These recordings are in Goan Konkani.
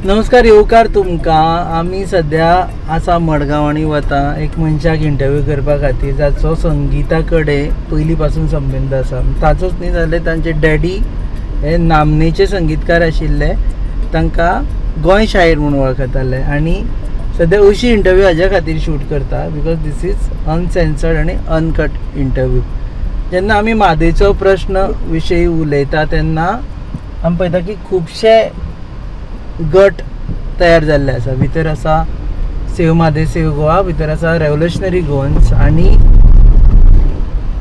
नमस्कार येवकार तुमकां. आमी सद्या आसा मडगांव आनी वता एक मनशाक इंटरव्यू करपा खातीर जाचो संगीता कडेन पयलीं पासून संबंद आसा. ताचोच न्ही जाल्यार तांचे डॅडी हे नामनेचे संगीतकार आशिल्ले, तांकां गोंय शाहीर म्हूण वळखताले. आनी सद्या अशी इंटरव्यू हाज्या खातीर शूट करता because this is uncensored आनी अनकट इंटरव्यू. जेन्ना आमी म्हादयचो प्रश्न विशयी उलयता तेन्ना आमी पळयता की खुबशे गट तयार जाल्ले आसा. भितर आसा सेव म्हादय सेव गोवा, भितर आसा रेवोल्युशनरी गोवन्स, आनी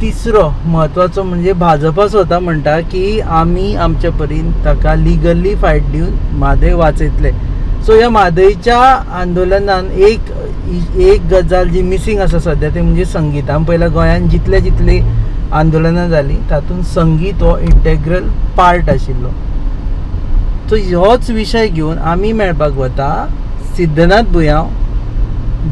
तिसरो म्हत्वाचो म्हणजे भाजपा स्वता म्हणटा की आमी आमच्या परीन ताका लिगली फायट दिवन म्हादय वाचयतले. सो ह्या म्हादयच्या आंदोलनान एक एक गजाल जी मिसींग आसा सद्या ती म्हणजे संगीत. आमी पयल्या गोंयांत जितले जितली आंदोलनां जालीं तातूंत संगीत हो इंटेग्रल पार्ट आशिल्लो. सो होच विशय घेवन आमी मेळपाक वता सिद्धनाथ बुयांव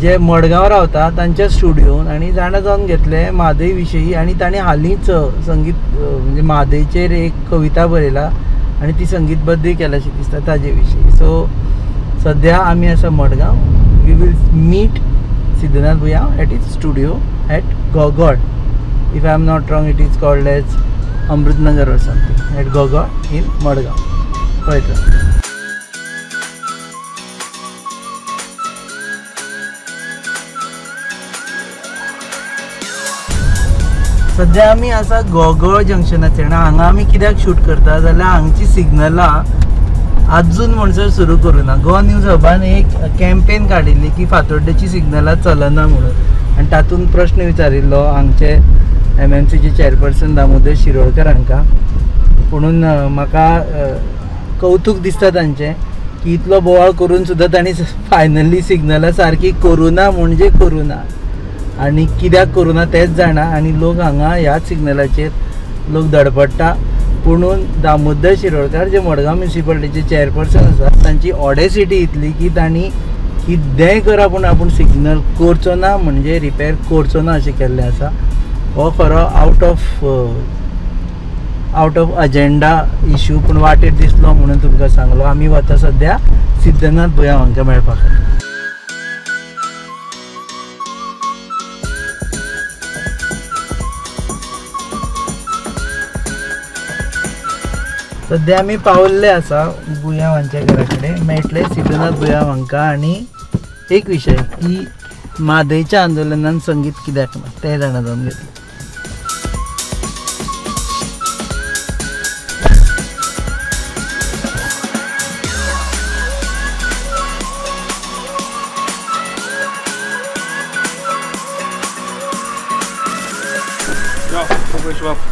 जे मडगांव रावता तांच्या स्टुडियोन, आनी जाणा जावन घेतले म्हादय विशयी. आनी ताणें हालींच संगीत म्हणजे म्हादयचेर एक कविता बरयला आनी ती संगीतबद्दूय केला अशें दिसता ताजे विशयी. सो सद्या आमी आसा Madgaon. We will meet Siddhanath Buyao at his studio at Gogol. If I am not wrong it is called as Amritnagar or something, at Gogol in Madgaon. पळयता. सद्या आमी आसा गोगोळ जंक्शनाचेर. हांगा आमी कित्याक शूट करता जाल्यार हांगची सिग्नलां आजून म्हणसर सुरू करूं ना. गोवा न्यूज हबान एक कॅम्पेन काडिल्ली की फातोड्डेची सिग्नलां चलना म्हणून, आनी तातूंत प्रश्न विचारिल्लो हांगचे MMCचे चेअरपर्सन दामोदर शिरोडकर हांकां. पुणून म्हाका कौतूक दिसता तांचें की इतलो बोवाळ करून सुद्दां तांणी फायनली सिग्नलां सारकी करूं ना म्हणजे करूं ना, आनी कित्याक करूं ना तेंच जाणा. आनी लोक हांगा ह्याच सिग्नलाचेर लोक धडपडटा. पुणून दामोदर शिरोडकर जे मडगांव म्युनिसिपालिटीचे चेअरपर्सन आसात तांची ऑडेसिटी इतली की तांणी कितेंय करा पूण आपूण सिग्नल करचो ना म्हणजे रिपेर करचो ना अशें केल्लें आसा. हो खरो out of agenda issue, पूण वाटेर दिसलो म्हणून तुमकां सांगलो. आमी वता सद्या सिद्धनाथ बुयांव हांकां मेळपा खातीर. सद्या आमी पावल्ले आसा बुयांव हांच्या घरा कडेन. मेळटले सिद्धनाथ बुयांव हांकां. आनी एक विशय की म्हादयच्या आंदोलनान संगीत कित्याक ना तें जाणा जावन घेतलें.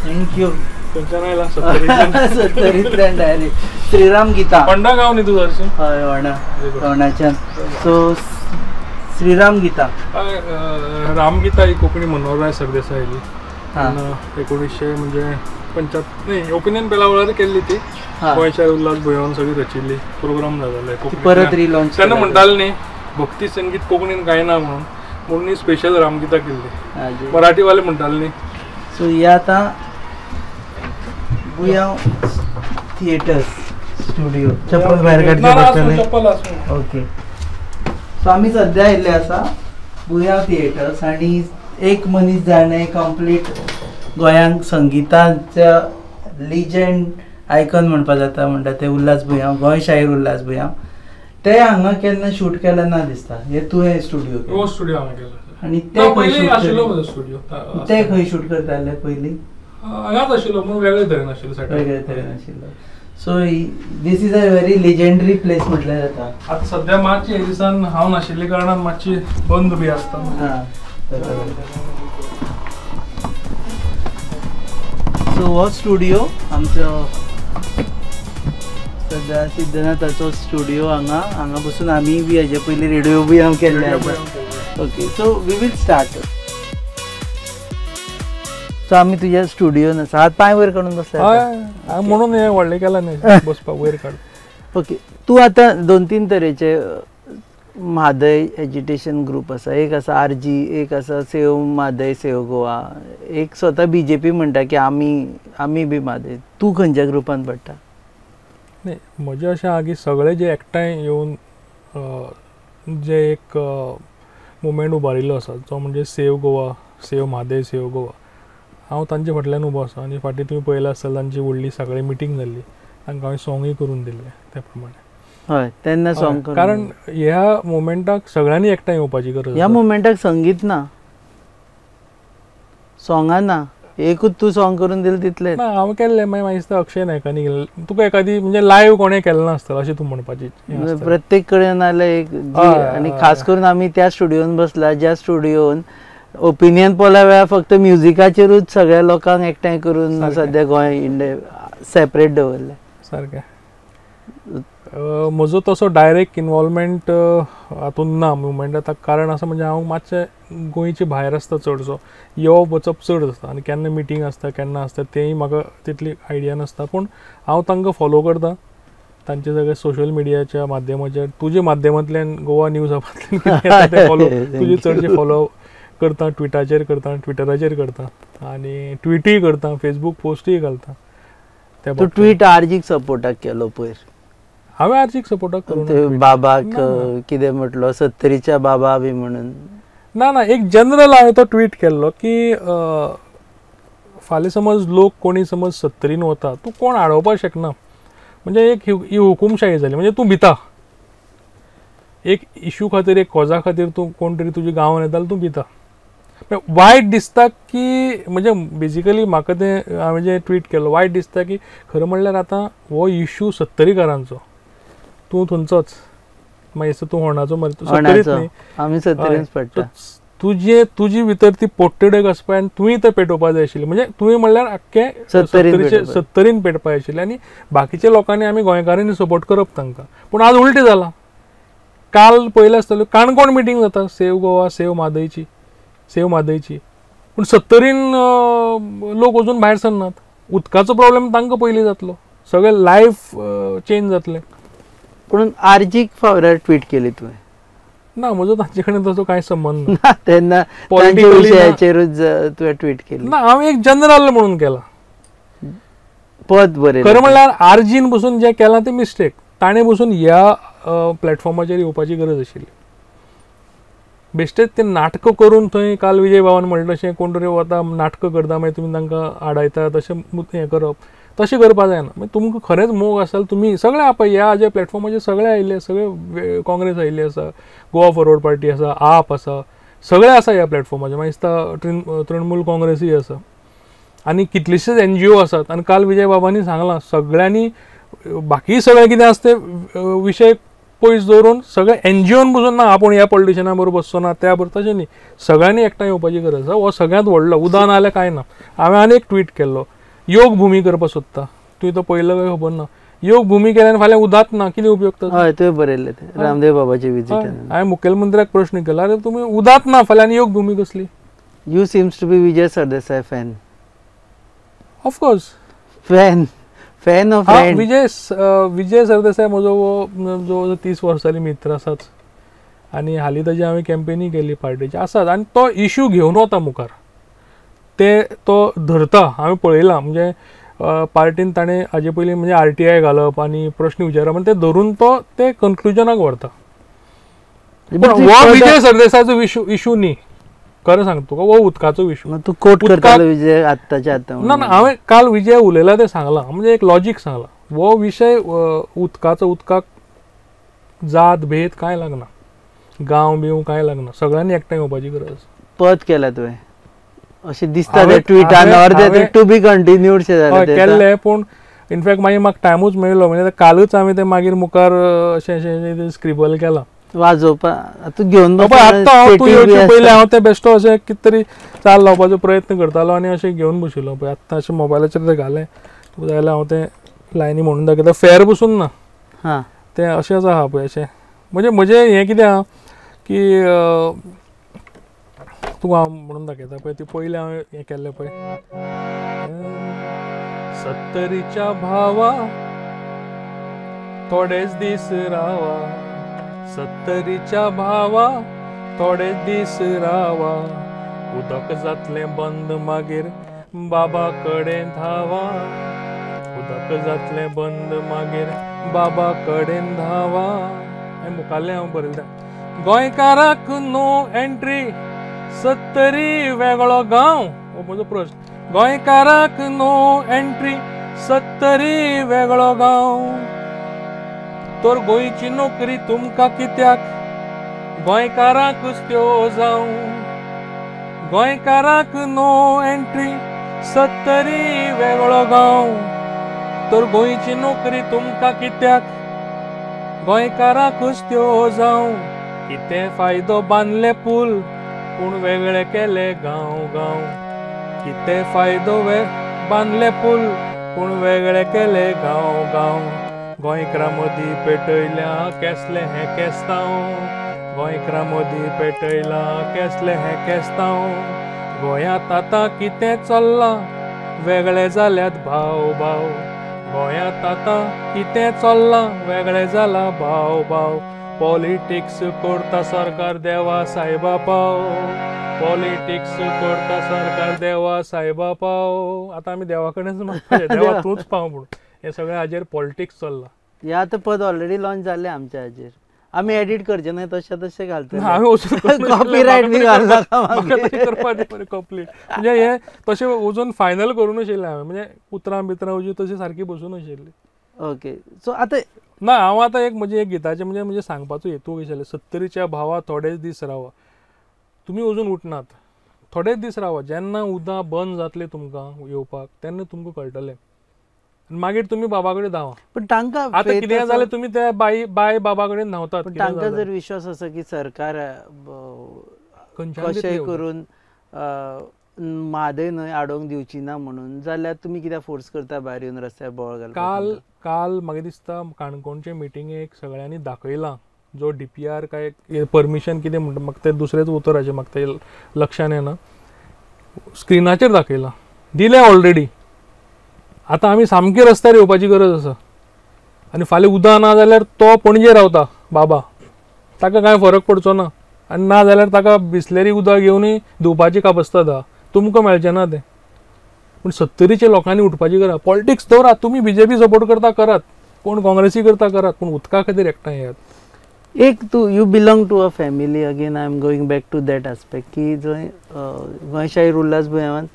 Thank you. सत्तरींतल्यान डायरेक्ट श्रीराम गीता. होंडा गांव न्ही तुजो? हय, होंडा, होंडाच्यान. सो श्रीराम गीता. रामगीता ही कोंकणी मनोहरराय सरदेसायाली 1975 न्ही ओपिनियन पेला वेळार केल्ली ती. गोंयच्या उल्हास बुयांवान सगळी रचिल्ली. प्रोग्राम जाताले परत रिलॉन्च तेन्ना म्हणटाले न्ही भक्ती संगीत कोंकणीन गायना म्हणून, म्हणून स्पेशल रामगीता केल्ली. मराठीवाले म्हणटाले न्ही. सो ही आतां बुयांव थिएटर्स स्टुडियो. चप्पल भायर काडचें पडटलें. ओके. सो आमी सद्या आयिल्ले आसा बुयांव थिएटर्स. आनी एक मनीस जाणें कंप्लीट गोंयांक संगिताच्या लिजंड आयकॉन म्हणपा जाता म्हणटा ते उल्हास बुयांव, गोंय शाहीर उल्हास बुयांव. ते हांगा केन्ना शूट केलें ना दिसता. हे तुवें स्टुडियो? हो स्टुडियो हांवें केला. आनी ते ते खंय शूट करताले पयलीं? हांगाच आशिल्लो पूण वेगळे तरेन आशिल्लो. वेगळे तरेन आशिल्लो. So this is a very legendary place म्हटल्यार जाता. आतां सद्या मातशी हे दिसान हांव नाशिल्ल्या कारणान मातशी बंद बी आसता. सो हो स्टुडियो आमचो सद्या सिद्धनाथाचो स्टुडियो. हांगा हांगा बसून आमी बी हेजे पयलीं रेडियो बी हांव केल्ले आसा. Okay, so we will start. So आमी तुज्या स्टुडियोन आसा. हात पांय वयर काडून बसला म्हणून हें व्हडलें केलां न्ही बसपाक वयर काड. ओके, तूं आतां 2-3 तरेचे म्हादय एजिटेशन ग्रुप आसा, एक आसा आरजी, एक आसा सेव म्हादय सेव गोवा, एक स्वता बीजेपी म्हणटा की आमी आमी बी म्हादय. तूं खंयच्या ग्रुपान पडटा? न्ही, म्हजें अशें आहा की सगळे जे एकठांय येवन जे एक मुवमेंट उबारिल्लो आसा जो म्हणजे save Goa, save Mhadei, save Goa, हांव तांचे फाटल्यान उबो आसा. आनी फाटीं तुमी पळयलां आसतलें तांची व्हडली सगळी मिटींग जाल्ली, तांकां हांवें सोंगूय करून दिल्लें त्या प्रमाणे. हय, तेन्ना सोंग, कारण ह्या मुवमेंटाक सगळ्यांनी एकठांय येवपाची गरज. ह्या मुवमेंटाक संगीत ना, सोंगां ना, एकूच तूं सोंग करून दिलें तितलें. ना, हांवें केल्लें, मागीर म्हाका दिसता अक्षय नायकांनी केल्लें. तुका एखादी म्हणजे लायव्ह कोणें केलें नासतलें अशें तूं म्हणपाची. प्रत्येक कडेन नाल्यार एक, आनी खास करून आमी त्या स्टुडियोन बसला ज्या स्टुडियोन ओपिनियन पोला वेळार फक्त म्युजिकाचेरूच सगळ्या लोकांक एकठांय करून सद्या गोंय इंडिया सेपरेट दवरलें. सारकें. म्हजो तसो डायरेक्ट इनवॉल्वमेंट हातूंत ना मुवमेंट. आतां कारण आसा म्हणजे हांव मातशें गोंयचे भायर आसता चडसो, येवप वचप चड आसता आनी केन्ना मिटींग आसता केन्ना आसता तेंय म्हाका तितली आयडिया नासता. पूण हांव तांकां फॉलो करता, तांचे सगळे सोशल मिडियाच्या माध्यमाचेर, तुज्या माध्यमांतल्यान गोवा न्यूज हबांतल्यान ते फॉलो, तुजे चडशे फॉलो करता, ट्विटाचेर करता, ट्विटराचेर करता आनी ट्विटूय करता, फेसबूक पोस्टूय घालता. तूं ट्वीट आरजीक सपोर्टाक केलो पयर? हांवें आरजीक सपोर्टाक करूं बाबाक कितें म्हटलो, सत्तरीच्या बाबा बी म्हणून? ना ना, एक जनरल हांवें तो ट्वीट केल्लो की फाल्यां समज लोक कोणी समज सत्तरीन वता, तूं कोण आडोवपाक शकना. म्हणजे एक ही हुकुमशाही जाली, म्हणजे तूं भिता एक इशू खातीर, एक कॉजा खातीर तूं कोण तरी तुज्या गांवान येता जाल्यार तूं भिता. वायट दिसता की म्हणजे बेजिकली म्हाका तें हांवें जें ट्वीट केल्लो वायट दिसता की खरें म्हणल्यार आतां हो इशू सत्तरीकारांचो, तूं थंयचोच, मागीर दिसता तूं होणाचो मरे, तूं सत्तरीच न्ही, आमी सत्तरीच पडटा. तुजे तुजी भितर ती पोटतिडक आसपा आनी तुवें तें पेटोवपा जाय आशिल्लें. म्हणजे तुवें म्हणल्यार आख्खे सत्तरीचे सत्तरीन पेटपा जाय आशिल्लें आनी बाकीच्या लोकांनी आमी गोंयकारांनी सपोर्ट करप तांकां. पूण आज उलटें जालां. काल पळयलें आसतलें काणकोण मिटींग जाता सेव गोवा सेव म्हादयची, सेव म्हादयची, पूण सत्तरीन लोक अजून भायर सरनात. उदकाचो प्रॉब्लेम तांकां पयलीं जातलो, सगळें लायफ चेंज जातलें. पूण आरजीक फावरार ट्वीट केली तुवें? ना, म्हजो तांचे कडेन तसो कांय संबंद ना. तेन्ना तांच्या विशयाचेरूच तुवें ट्वीट केली? ना, हांवें एक जनरल म्हणून केला पद बरें. खरें म्हणल्यार आरजीन बसून जें केलां तें मिस्टेक, ताणें बसून ह्या प्लॅटफॉर्माचेर येवपाची गरज आशिल्ली. बेश्टेच ते नाटकां करून थंय काल विजय बाबान म्हणलें तशें कोण तरी वता नाटकां करता मागीर तुमी तांकां आडायता, तशें हें करप तशें करपाक जायना. मागीर तुमकां खरेंच मोग आसा जाल्यार तुमी सगळे आपय ह्या ज्या प्लॅटफॉर्माचेर सगळे आयिल्ले, सगळे काँग्रेस आयिल्ले आसा, गोवा फॉरवर्ड पार्टी आसा, आप आसा, सगळे आसा ह्या प्लॅटफॉर्माचेर. मागीर दिसता तृणमूल काँग्रेसूय आसा आनी कितलेशेच एनजीओ आसात. आनी काल विजय बाबांनी सांगलां सगळ्यांनी बाकी सगळें कितें आसा ते विशय पयस दवरून सगळे एनजीओन बसून ना आपूण ह्या पॉलिटिशना बरोबर बसचो ना त्या बरोबर, तशें न्ही, सगळ्यांनी एकठांय येवपाची गरज आसा. हो सगळ्यांत व्हडलो उदा नाल्यार कांय ना. हांवें आनी एक ट्वीट केल्लो, योग भूमी करपाक सोदता, तुवें तो पळयलो काय खबर ना. योग भूमी केल्यान फाल्यां उदात ना, कितें उपयोग ताचो? हय, तुवें बरयल्लें तें रामदेव बाबाचे विजीट. हांवें मुखेलमंत्र्याक प्रश्न केलो, आरे तुमी उदात ना फाल्यां आनी योग भूमी कसली? You seems to be Vijay Sardesai fan. Of course fan, fan of Vijay. Vijay Sardesai म्हजो जो 30 वर्सांनी मित्र आसाच आनी हालीं ताजी हांवें कॅम्पेनी केली पार्टीची आसात. आनी तो इशू घेवन वता मुखार, ते तो धरता, हांवें पळयलां. म्हणजे पार्टीन ताणें हाजे पयलीं म्हणजे आरटीआय घालप आनी प्रश्न विचारप आनी ते धरून तो ते कन्क्लुजनाक व्हरता. पूण हो विजय सरदेसायचो इशू न्ही, खरें सांगता तुका, हो उदकाचो इशू. तूं कोट करतालो विजय आत्ताच्या आत्तां? ना ना, हांवें काल विजय उलयला तें सांगलां, म्हणजे एक लॉजीक सांगलां. हो विशय उदकाचो, उदकाक जात भेद कांय लागना, गांव बिव कांय लागना, सगळ्यांनी एकठांय येवपाची गरज. पद केला तुवें अशें दिसता ते ट्विटान, अर्दे टू बी कंटिन्यूड केल्लें. पूण इनफॅक्ट मागीर म्हाका टायमूच मेळ्ळो, म्हणजे कालूच हांवें तें मागीर मुखार अशें अशें स्क्रिबल केलां वाजोवपा. तूं घेवन आतां हांव तूं येवचे पयलीं हांव तें बेश्टो अशें कितें तरी चाल लावपाचो प्रयत्न करतालो आनी अशें घेवन बशिल्लो. पळय आत्तां अशें मोबायलाचेर तें घालें तुका जाल्यार हांव तें लायनी म्हणून दाखयता, फेर बसून ना तें अशेंच आहा पळय. अशें म्हणजे म्हजें हें कितें आहा की तुका हांव म्हणून दाखयता पळय, ती पयलीं हांवें हें केल्लें पळय, सत्तरीच्या भावा थोडेच दीस रावा, सत्तरीच्या भावा थोडे दीस रावा, उदक जातलें बंद मागीर बाबा कडेन धावा, उदक जातलें बंद मागीर बाबा कडेन धावा. हें मुखाल्लें हांव बरयलें. गोंयकाराक नो एंट्री सत्तरी वेगळो गांव, हो म्हजो प्रश्न. गोंयकाराक नो एंट्री सत्तरी वेगळो गांव, तर गोंयची नोकरी तुमकां कित्याक, गोंयकाराकूच त्यो जावं. गोंयकाराक नो एंट्री सत्तरी वेगळो गांव, तर गोंयची नोकरी तुमकां कित्याक, गोंयकाराकूच त्यो जावं. कितें फायदो बांदले पूल पूण वेगळे केले गांव गांव, कितें फायदो बांदले पूल पूण वेगळे केले गांव गांव. गोंयकारां मदीं पेटयल्या केसलें हें केस्तांव, गोंयकारां मदीं पेटयलां केसलें हें केस्तांव. गोंयांत आतां कितें चल्लां वेगळे जाल्यात भाव भाव, गोंयांत आतां कितें चल्लां वेगळे जाला भाव भाव. पॉलिटिक्स करता सरकार देवा सायबा पाव, पॉलिटिक्स करता सरकार देवा सायबा पाव. आतां आमी देवा कडेनच मागपाचें, देवा तूंच पाव म्हणून. हें सगळें हाजेर पॉलिटिक्स चल्लां. हे आतां पद ऑलरेडी लॉन्च जालें आमच्या हाजेर, आमी एडिट करचें न्हय, तशें तशें घालतले. हांवें वचून कॉपीरायट बी घालना करपाचें बरें कंप्लीट. म्हणजे हें तशें वचून फायनल करूं नाशिल्लें हांवें, म्हणजे उतरां बितरां अजून तशी सारकी बसूं नाशिल्ली. ओके, सो आतां ना हांव आतां एक म्हजें एक गिताचें म्हणजे म्हणजे सांगपाचो हेतू कशें जालें, सत्तरीच्या भावा थोडेच दीस रावा. तुमी अजून उठनात, थोडेच दीस रावा, जेन्ना उदक बंद जातलें तुमकां येवपाक तेन्ना तुमकां कळटलें, आनी मागीर तुमी बाबा कडेन धांवा. पण तांकां आतां कितें जालें, तुमी त्या बाय बाय बाबा कडेन धांवतात. पण तांकां जर विश्वास आसा की सरकार कशेंय करून म्हादय न्हय आडोवंक दिवची ना म्हणून, जाल्यार तुमी कित्याक फोर्स करता भायर येवन रस्त्यार बोवाळ घालपाक? काल काल म्हाका दिसता काणकोणचे मिटिंगेक सगळ्यांनी दाखयलां, जो डी पी आर काय परमिशन कितें म्हणटा म्हाका तें दुसरेंच उतर हाचें म्हाका तें लक्षान येना, स्क्रिनाचेर दाखयलां, दिलें ऑलरेडी. आतां आमी सामकी रस्त्यार येवपाची गरज आसा. आनी फाल्यां उदक ना जाल्यार तो पणजे रावता बाबा, ताका कांय फरक पडचो ना, आनी ना जाल्यार ताका बिसलेरी उदक घेवनूय धुवपाची कापस्ता आहा, तुमकां मेळचें ना तें. पूण सत्तरीच्या लोकांनी उठपाची गरज. पॉलिटिक्स दवरात, तुमी बीजेपी सपोर्ट करता करात, कोण काँग्रेसी करता करात, पूण उदका खातीर एकठांय येयात. एक तूं you belong to a family, again I am going back to that aspect की जंय गोंय शाहीर उल्हास बुयांवान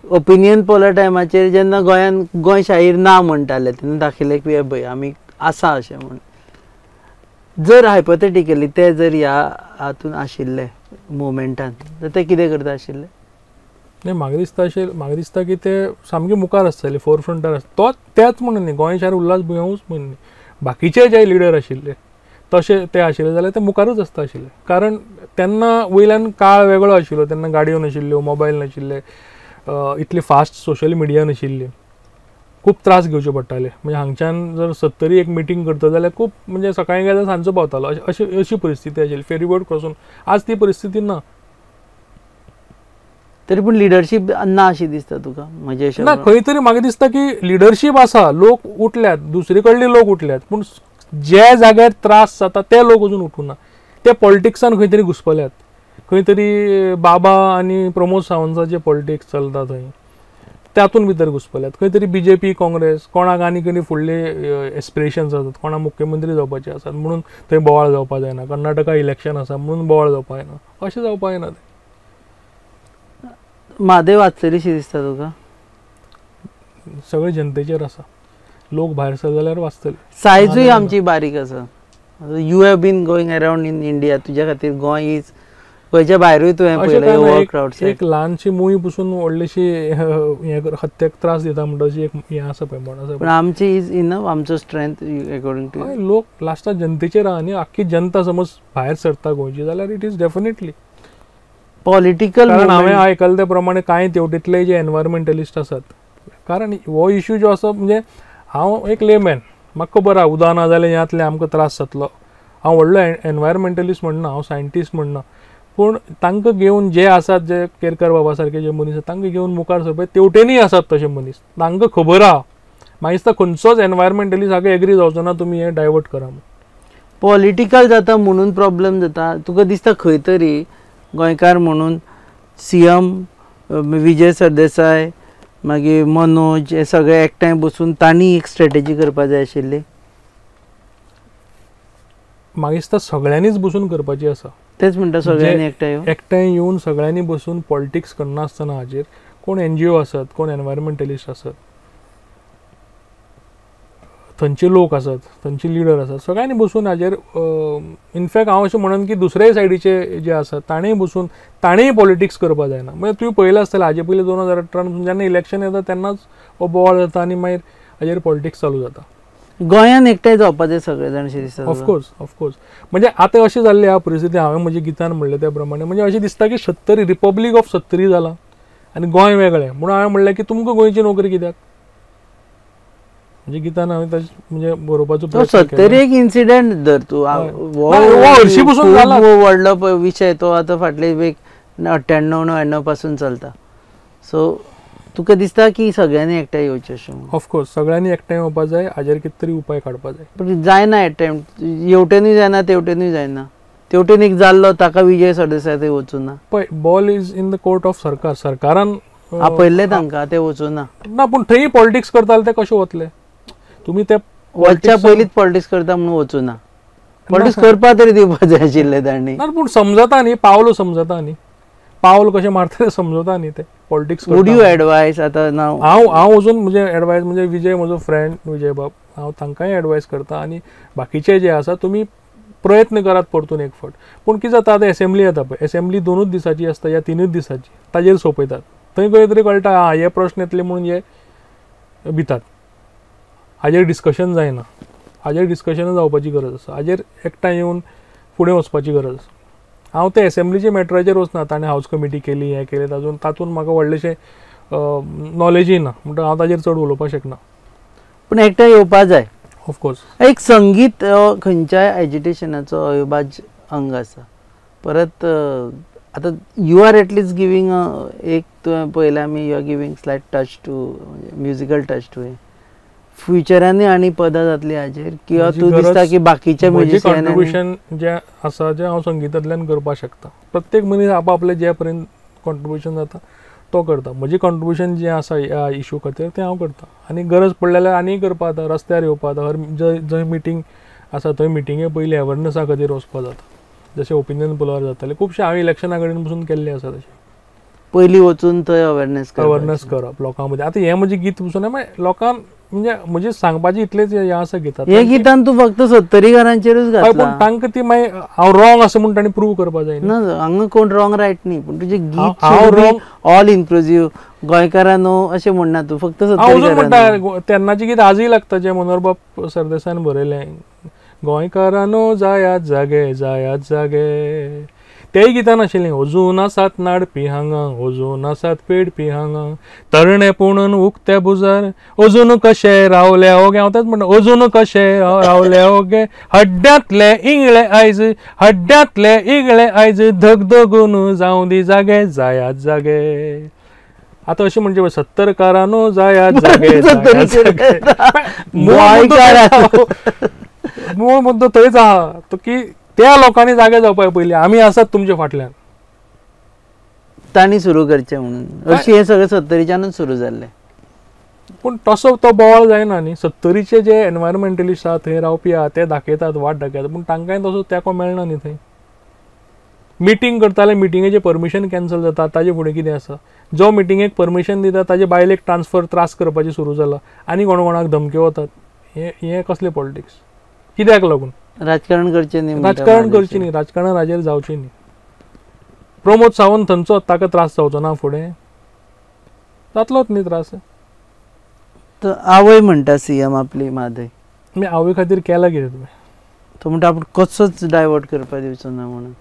ओपिनियन पोला टायमाचेर जेन्ना गोंयान गोंय शाहीर ना म्हणटाले तेन्ना दाखयलें की पळय आमी आसा अशें म्हूण. जर हायपोथेटिकली ते जर ह्या हातून आशिल्ले मुवमेंटान तर ते कितें करता आशिल्ले? न्ही, म्हाका दिसता अशें, म्हाका दिसता की ते सामके मुखार आसतले, फोरफ्रंटार आसतले. तो तेच म्हणून न्ही, गोंय शार उल्हास बुयांवूच म्हणून न्ही, बाकीचे जे लिडर आशिल्ले तशे ते आशिल्ले जाल्यार ते मुखारूच आसता आशिल्ले. कारण तेन्ना वयल्यान काळ वेगळो आशिल्लो, तेन्ना गाडयो नाशिल्ल्यो, मोबायल नाशिल्ले, इतली फास्ट सोशल मिडिया नाशिल्ली, खूब त्रास घेवचे पडटाले. म्हणजे हांगच्यान जर सत्तरी एक मिटींग करता जाल्यार खूब म्हणजे सकाळीं गेल्यार सांजचो पावतालो, अशी अशी परिस्थिती आशिल्ली. फेरीबोट क्रॉसून आज ती परिस्थिती ना. तरी पूण लिडरशीप ना अशी दिसता तुका? म्हजे ना, खंय तरी म्हाका दिसता की लिडरशीप आसा, लोक उठल्यात, दुसरे कडले लोक उठल्यात, पूण जे जाग्यार त्रास जाता ते लोक अजून उठूना. ते पॉलिटिक्सान खंय तरी घुसपल्यात, खंय तरी बाबा आनी प्रमोद सावंताचे पॉलिटिक्स चलता थंय तातूंत भितर घुसपल्यात, खंय तरी बीजेपी काँग्रेस कोणाक आनी खंय फुडले एस्पिरेशन्स आसात, कोणाक मुख्यमंत्री जावपाचे आसात म्हणून थंय बोवाळ जावपा जायना, कर्नाटका इलेक्शन आसा म्हणून बोवाळ जावपा जायना, अशें जावपा जायना. तें म्हादय वाचतलीशी दिसता तुका? सगळे जनतेचेर आसा, लोक भायर सर जाल्यार वाचतले. सायजूय आमची बारीक आसा. You have been going around in India, तुज्या खातीर गोंय is गोंयच्या भायरूय तुवें पळयलें. एक ल्हानशी मुय पसून व्हडलीशी हें हत्याक त्रास दिता म्हणटा अशी एक हें आसा पळय म्हण आसा. पूण आमची is enough, आमचो स्ट्रेंथ अकॉर्डिंग टू लोक लास्टाक जनतेचेर आहा न्ही. आख्खी जनता समज भायर सरता गोंयची जाल्यार it is definitely political. कारण हांवें आयकलें ते प्रमाणे कांय तेवटेंतले जे एनवायरमेंटलिस्ट आसात, कारण हो इश्यू जो आसा म्हणजे हांव एक लेमॅन, म्हाका खबर आहा उदक ना जाल्यार ह्यांतले आमकां त्रास जातलो. हांव व्हडलो एनवायरमेंटलिस्ट म्हणना, हांव सायंटिस्ट म्हणना, पूण तांकां घेवन जे आसात, जे केरकर बाबा सारके जे मनीस आसात तांकां घेवन मुखार सरपा तेवटेनूय आसात तशे मनीस, तांकां खबर आहा. म्हाका दिसता खंयचोच एनवायरमेंटलिस्ट हाका एग्री जावचो ना तुमी हें डायवर्ट करा म्हणून. पॉलिटिकल जाता म्हणून प्रॉब्लम जाता. तुका दिसता खंय तरी गोंयकार म्हणून सीएम विजय सरदेसाय मागीर मनोज हे सगळे एकठांय बसून तांणी एक स्ट्रेटेजी करपा जाय आशिल्ली. म्हाका दिसता सगळ्यांनीच बसून करपाची आसा. तेच म्हणटा सगळ्यांनी एकठांय एकठांय येवन सगळ्यांनी बसून पॉलिटिक्स करनासतना हाजेर कोण एनजीओ आसत, कोण एनवायरमेंटलिस्ट आसत, थंयचे लोक आसत, थंयचे लिडर आसत, सगळ्यांनी बसून हाजेर इनफॅक्ट हांव अशें म्हणन की दुसऱ्याय सायडीचे जे आसत ताणें बसून ताणेंय पॉलिटिक्स करपाक जायना. म्हणजे तुवें पळयलें आसतलें हाजे पयलीं 2018 जेन्ना इलेक्शन येता तेन्नाच हो बोवाळ जाता आनी मागीर हाजेर पॉलिटिक्स चालू जाता. गोंयान एकठांय जावपाचें सगळे जाण अशें दिसता. ऑफकोर्स ऑफकोर्स म्हणजे आतां अशें जाल्लें ह्या परिस्थिती हांवें म्हज्या गितान म्हणलें त्या प्रमाणे म्हणजे अशें दिसता की सत्तरी रिपब्लीक ऑफ सत्तरी जालां आनी गोंय वेगळें. म्हणून हांवें म्हणलें की तुमकां गोंयची नोकरी कित्याक. म्हणजे गितान हांवें तशें म्हणजे बरोवपाचो प्रयत्न केलो. सत्तरी एक इन्सिडंट धर तूं हरशीं पसून जाला व्हडलो विशय तो आतां फाटले एक 98 99 पासून चलता. सो तुका दिसता की सगळ्यांनी एकठांय येवचें अशें? ऑफकोर्स सगळ्यांनी एकठांय येवपा जाय, हाजेर कितें तरी उपाय काडपा जाय. पूण जायना एटेम्प्ट, हेवटेनूय जायना तेवटेनूय जायना. तेवटेन एक जाल्लो ताका विजय सरदेसाय थंय वचूना. पळय ball is in the court of सरकार. सरकारान आपयल्लें तांकां ते वचूना. ना पूण थंय पॉलिटिक्स करताले ते कशे वतले? तुमी ते वचच्या पयलींच पॉलिटिक्स करता म्हणून वचूना. पॉलिटिक्स करपा तरी दिवपा जाय आशिल्लें तांणी. ना पूण समजता न्ही, पावल समजता न्ही, पावल कशें मारतले समजता न्ही ते पॉलिटिक्स. वूड you advice आतां ना? हांव हांव अजून म्हणजे एडवायस म्हणजे विजय म्हजो फ्रेंड विजय बाब हांव तांकांय एडवायस करता आनी बाकीचे जे आसा तुमी प्रयत्न करात परतून एक फावट. पूण कितें जाता आतां एसेंब्ली येता पळय, एसेंब्ली 2 दिसाची आसता या 3 दिसाची, ताजेर सोंपयतात. थंय खंय तरी कळटा आं हे प्रश्न येतले म्हणून हे भितात. हाजेर डिस्कशन जायना, हाजेर डिस्कशन जावपाची गरज आसा, हाजेर एकठांय येवन फुडें वचपाची गरज आसा. हांव ते एसेंब्लीच्या मॅटराचेर वचना, ताणें हावज कमिटी केली हें केलें तातूंत तातूंत म्हाका व्हडलेशें नॉलेजूय ना म्हणटकच हांव ताजेर चड उलोवपाक शकना. पूण एकठांय येवपा जाय. ऑफकोर्स एक संगीत खंयच्याय एजिटेशनाचो अविभाज्य अंग आसा. परत आतां you are at least giving एक तुवें पळयलें आमी you are giving slight touch to musical touch to हें फ्युचरानूय आनी पदां जातलीं हाजेर किंवा तूं दिसता की बाकीच्या म्युजिशियनांनी कॉन्ट्रिब्युशन जें आसा जें हांव संगितांतल्यान करपाक शकता. प्रत्येक मनीस आपआपलें जे पर्यंत कॉन्ट्रिब्युशन जाता तो करता. म्हजें कॉन्ट्रिब्युशन जें आसा ह्या इशू खातीर तें हांव करता आनी गरज पडलें जाल्यार आनी करपा जाता. रस्त्यार येवपा जाता, हर जंय मिटींग आसा थंय मिटिंगे पयलीं अवेरनसा खातीर वचपा जाता. जशें ओपिनियन पोलार जातालें खुबशें हांवें इलेक्शना कडेन पसून केल्लें आसा तशें पयलीं वचून थंय अवेरनस अवेरनस करप लोकां मदीं. आतां हें म्हजें गीत पसून लोकांक म्हणजे म्हजें सांगपाचें इतलेंच हें आसा गितांत. हे गितान तूं फक्त सत्तरीकारांचेरूच घातलां. पूण तांकां ती मागीर हांव रॉंग आसा म्हूण तांणी प्रूव करपा जाय. ना हांगा कोण रॉंग रायट न्ही, पूण तुजें गीत हांव ऑल इन्क्लुजीव गोंयकारांनो अशें म्हणना तूं, फक्त हांव अजून म्हणटा तेन्नाचें गीत आजूय लागता जें मनोहरबाब सरदेसायान बरयलें, गोंयकारांनो जायात जागे जायात जागे. तेय गितान आशिल्लें अजून आसात नाडपी हांगा, अजून आसात पेडपी हांगा, तरणे पुणून उक्त्या बुजार अजून कशे रावले ओगे. हांव तेंच म्हणटा अजून कशे रावले ओगे, हड्ड्यांतले इंगळे आयज, हड्ड्यांतले इंगळे आयज, धगधगून जावं दी जागे जायात जागे. आतां अशें म्हणजे सत्तरकारांनो जायात जागे जायात जागे. मूळ मुद्दो थंयच आहा तो की त्या लोकांनी जागे जावपाक पयलीं आमी आसात तुमच्या फाटल्यान, तांणी सुरू करचें म्हणून. अशें हें सगळें सत्तरीच्यानूच सुरू जाल्लें. पूण तसो तो बोवाळ जायना न्ही. सत्तरीचे जे एनवायरमेंटलिस्ट आहा थंय रावपी आहा ते दाखयतात वाट दाखयतात, पूण तांकांय तसो तेंको मेळना न्ही. थंय मिटींग करताले, मिटिंगेचें परमिशन कॅन्सल जाता, ताजे फुडें कितें आसा, जो मिटिंगेक परमिशन दिता ताजे बायलेक ट्रान्सफर त्रास करपाचें सुरू जाला आनी कोण कोणाक धमक्यो वतात. हें कसलें पॉलिटिक्स? कित्याक लागून राजकारण करचें न्ही, राजकारण करचें न्ही, राजकारणान हाजेर जावचें न्ही. प्रमोद सावंत थंयचो ताका त्रास जावचो ना फुडें, जातलोच न्ही त्रास. आवय म्हणटा सीएम आपली म्हादय, मी आवय खातीर केलां कितें तुवें? तो म्हणटा आपूण कसोच डायवर्ट करपाक दिवचो ना म्हणून.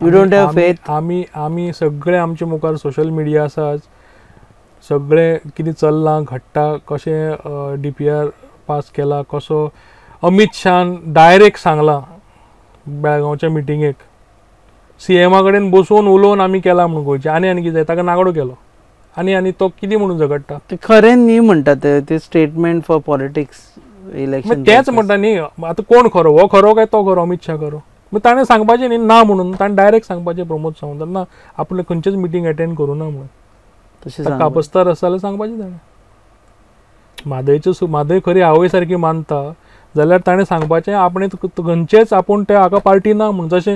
You don't have faith. आमी आमी सगळे आमचे मुखार सोशल मिडिया आसा, सगळें कितें चल्लां घडटा, कशें DPR पास केला, कसो अमीत शान डायरेक्ट सांगलां बेळगांवच्या मिटिंगेक सीएमा कडेन बसून उलोवन आमी केला म्हणून गोंयचें. आनी आनी कितें जाय ताका नागडो केलो आनी आनी तो कितें म्हणून झगडटा ते खरें न्ही म्हणटा ते statement for politics इलेक्शन. तेच म्हणटा न्ही आतां कोण खरो, हो खरो काय तो खरो, अमित शाह खरो. मागीर ताणें सांगपाचें न्ही ना म्हणून, ताणें डायरेक्ट सांगपाचें प्रमोद सावंतान ना आपणें खंयचेच मिटींग एटेंड करूं ना म्हणून. तशें कापस्तार आसा जाल्यार सांगपाचें ताणें. म्हादयचो म्हादय खरी आवय सारकी मानता जाल्यार ताणें सांगपाचें आपणें खंयचेच आपूण ते हाका पार्टी ना म्हणून. जशें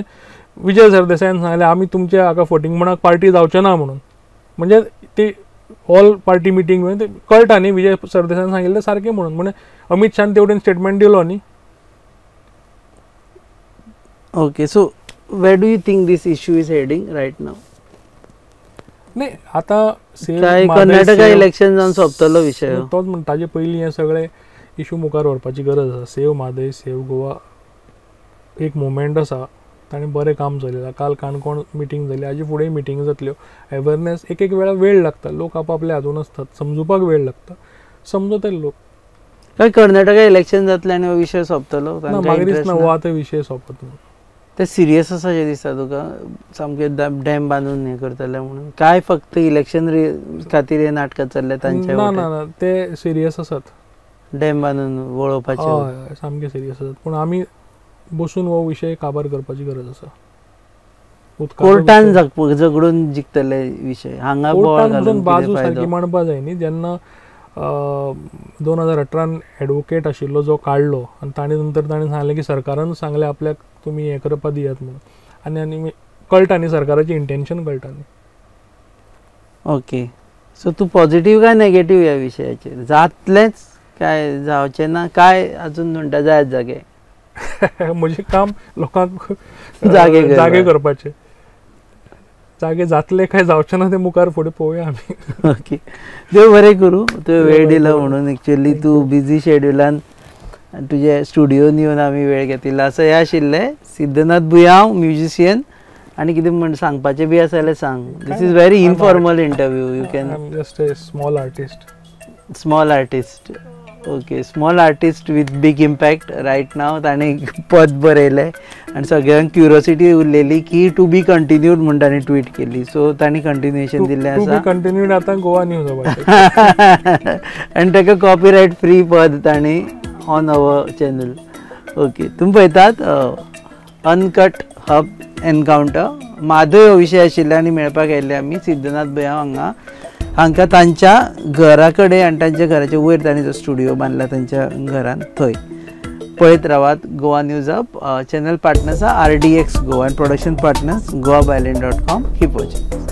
विजय सरदेसायान सांगलें आमी तुमच्या हाका फटींगपणाक पार्टी जावचें ना म्हणून, म्हणजे ती ऑल पार्टी मिटींग ते कळटा न्ही विजय सरदेसायान सांगिल्लें सारकें म्हणून. म्हणजे अमित शाहन तेवटेन स्टेटमेंट दिलो न्ही. Okay, so where do you think this issue is heading right now? न्ही आतां कर्नाटका इलेक्शन जावन सोंपतलो विशय तोच म्हण. ताजे पयलीं हे सगळे इशू मुखार व्हरपाची गरज आसा. सेव म्हादय सेव गोवा एक मुवमेंट आसा, ताणें बरें काम चलयलां. काल काणकोण मिटींग जाली, हाजे फुडें मिटींग जातल्यो. अवेरनेस एक एक वेळा वेळ लागता, लोक आपापल्या हातून आसतात, समजुपाक वेळ लागता, समजतले लोक. काय कर्नाटका इलेक्शन जातलें आनी हो विशय सोंपतलो? ना, म्हाका दिसना हो आतां विशय सोंपत. ते सिरियस आसा अशें दिसता तुका, सामकें डॅम बांदून हें करतले म्हणून, काय फक्त इलेक्शन खातीर हे नाटकां चल्ले तांचे? ना ना ना, ते सिरियस आसात डॅम बांदून वळोवपाचे. हय, सामके सिरियस आसात. पूण आमी बसून हो विशय काबार करपाची गरज आसा. कोर्टान झगडून जिखतले विशय, हांगा कोर्टान बाजू सारकी मांडपा जाय न्ही. जेन्ना 2018 एडवोकेट आशिल्लो जो काडलो आनी ताणें नंतर ताणें सांगलें की सरकारान सांगलें आपल्याक तुमी हें करपा दियात म्हणून, आनी आनी कळटा न्ही सरकाराचें इंटेन्शन कळटा न्ही. ओके, सो तूं पॉझिटिव्ह काय नेगेटिव्ह ह्या विशयाचेर? जातलेंच काय जावचें ना काय अजून म्हणटा जायत जागे? म्हजें काम लोकांक जागे करपाचें. जागे जातले काय जावचें ना तें मुखार फुडें पळोवया आमी. ओके, देव बरें करूं, तुवें वेळ दिलो म्हणून. एक्चुअली तूं बिजी शेड्युलान तुजे स्टुडियोन येवन आमी वेळ घेतिल्लो आसा. हें आशिल्लें सिद्धनाथ बुयांव म्युजिशियन. आनी कितें म्हण सांगपाचें बी आसा जाल्यार सांग. This is very informal interview. You can just a small artist. Small artist, okay. Small artist with big impact right now. ताणें पद बरयलें आनी सगळ्यांक क्युरियोसिटी उरलेली की टू बी कंटिन्यूड म्हूण ताणें ट्वीट केली. सो ताणें कंटिन्युएशन दिल्लें आसा. कंटिन्यूड आतां गोवा न्यूज आनी ताका कॉपीरायट फ्री पद ताणें ऑन our channel. Okay, तुमी पळयतात अनकट हब एनकावंटर. म्हादय हो विशय आशिल्ले आनी मेळपाक आयिल्ले आमी सिद्धनाथ बुयांव हांगा. हांकां तांच्या घरा कडेन आनी तांच्या घराच्या वयर तांणी जो स्टुडियो बांदला तांच्या घरान थंय. पळयत रावात Goa news hub. Channel partners RDX Goa आनी production partners goabyline.com. Keep watching.